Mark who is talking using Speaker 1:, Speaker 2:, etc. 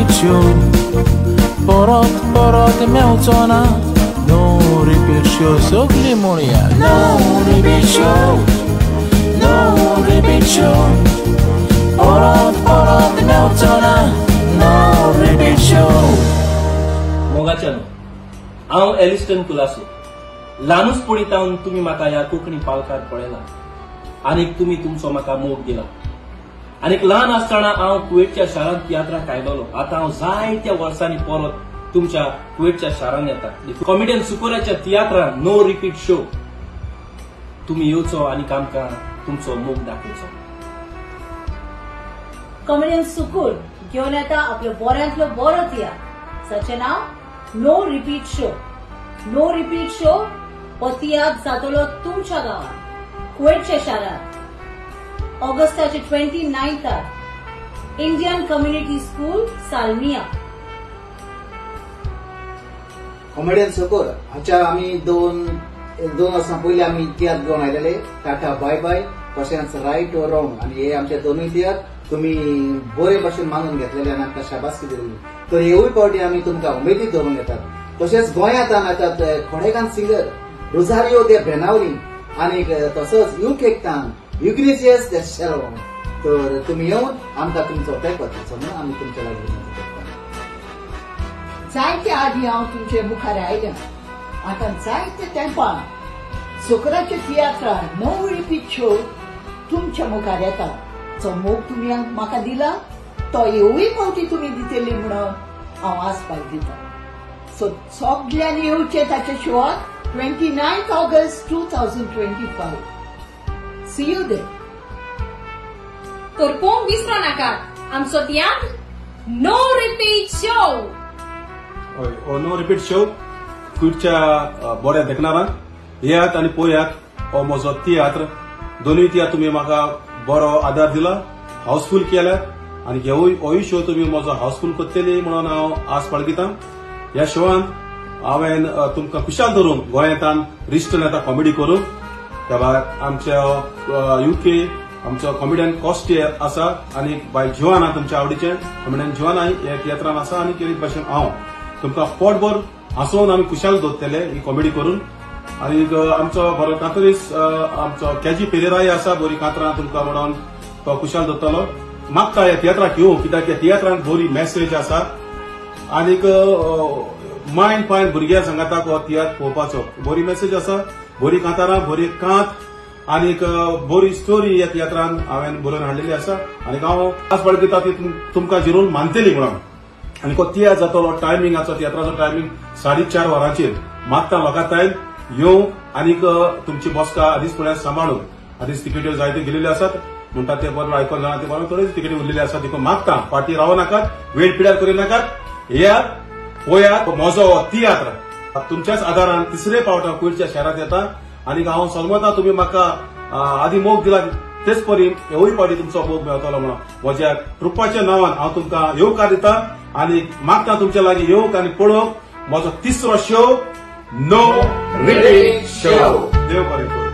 Speaker 1: Repeat show, परत परत मेवचो ना नो रिपीट शो. सगळीं म्हणया no repeat show, no repeat show, परत परत मेवचो ना नो रिपीट शो.
Speaker 2: मोगाच्यानो, हांव एलिस्टन कुलासो. ल्हानूच पडितावन तुमी म्हाका ह्या कोंकणी पालकार पळयला आनीक तुमी तुमचो म्हाका मोग दिला. आनीक ल्हान आसतना हांव कुवेटच्या शारांत तियात्राक आयलोलो. आतां हांव जायत्या वर्सांनी परत तुमच्या कुवेटच्या शारांत येता. कॉमेडियन सुकोराच्या तियात्रान नो रिपीट शो तुमी येवचो आनी आमकां तुमचो मोग दाखोवचो.
Speaker 3: कॉमेडियन सुकूर घेवन येता आपलो बऱ्यांतलो बरो तियात्र, जाचें नांव no repeat show. No repeat show हो तियात्र जातलो तुमच्या गांवांत, कुवेटच्या शारांत, ऑगस्टाचे 29 Indian community school, Salmiya.
Speaker 4: Comedian Sukur हाच्या आमी दोन वर्सां पयलीं आमी तियात्र घेवन आयलेले, टाटा बाय बाय तशेंच रायट ओर रॉंग, आनी हे आमचे दोनूय तियात्र तुमी बरे भाशेन मानून घेतलेले आनी आमकां शाबासकी दिल्ली. तर हेवूय पावटी आमी तुमकां उमेदीत धरून घेतात. तशेंच गोंयांत येतात खोडेगान सिंगर रोजारियो दे बेनावली आनी तसोच युकेक तान युग्नेसियस दे शेरो. तर तुमी येवन आमकां तुमचो तेंको दिवचो म्हणून आमी तुमच्या लागीं विनंती करता.
Speaker 5: जायते आदी हांव तुमचे मुखार आयल्या. आतां जायते तेंपान सुकराचे तियात्रा नो रिपीट शो तुमच्या मुखार येता. जो मोग तुमी म्हाका दिला तो येवूय पावटी तुमी दितली म्हणून हांव आसपाक दिता. सो सगल्यांनी येवचें ताच्या शोआक 29 August 2025. See you there.
Speaker 6: तर पोंग विसरो नाका आमचो तियात्र नो रिपीट शो.
Speaker 7: हय, हो नो रिपीट शो कुवेटच्या बऱ्या देखणारांक येयात आनी पळयात हो म्हजो तियात्र. दोनूय तियात्र तुमी म्हाका बरो आदार दिला, हाऊसफूल केल्यात आनी हेवूय होय शो तुमी म्हजो हाऊसफूल करतली म्हणून हांव आस बाळगितां. ह्या शोवान हांवें तुमकां खुशाल धरून गोंयांतान रिस्टन येता कॉमेडी करूंक. त्या भायर आमच्या युके आमचो कॉमेडियन कॉस्टी आसा आनी बाय जिवाना तुमच्या आवडीचें कॉमेडियन जिवाना ह्या तियात्रान आसा आनी केरीत भाशेन हांव तुमकां पोटभर हांसोवन आमी खुशाल दवरतले ही कॉमेडी करून. आनी आमचो बरो कांतरीस आमचो केजी पेरेराय आसा, बरी कांतरां तुमकां म्हणून तो खुशाल दवरतलो. मागता ह्या तियात्राक येवं कित्याक ह्या तियात्रान बरी मॅसेज आसा आनीक मायंड फायन भुरग्यां सांगाताक हो तियात्र पळोवपाचो. बरी मॅसेज आसा, बरी कांतारां, बरी कांत आनीक बरी स्टोरी ह्या तियात्रान हांवें बरोवन हाडलेली आसा आनी हांव आस बाळगिता ती तुमकां जिरून मानतली म्हणून. आनी हो तियात्र जातलो टायमिंगाचो तियात्राचो टायमींग 4:30 वरांचेर. मागता लोकां तायन येवंक आनीक तुमची बसका आदींच पळयात सांबाळून. आदींच तिकेट्यो जायत्यो गेलेल्यो आसात म्हणटा ते बरोबर आयकून जाणा ते बरोबर थोड्यो तिकेटी उरलेल्यो आसात. देखून मागता फाटीं रावो नाकात, वेळ पिड्यार करी नाकात, येयात पळयात म्हजो तियात्र. तुमच्याच आदारान तिसरे पावट हांव कुवेटच्या शारांत येता आनी हांव समजता तुमी म्हाका आदीं मोग दिला तेच परी हेवूय पावटी तुमचो मोग मेळटलो म्हणून म्हज्या ट्रुपाच्या नांवान हांव तुमकां येवकार दिता आनी मागता तुमच्या लागीं येवंक आनी पळोवंक म्हजो तिसरो शो नो रिपीट शो. देव बरें करूं.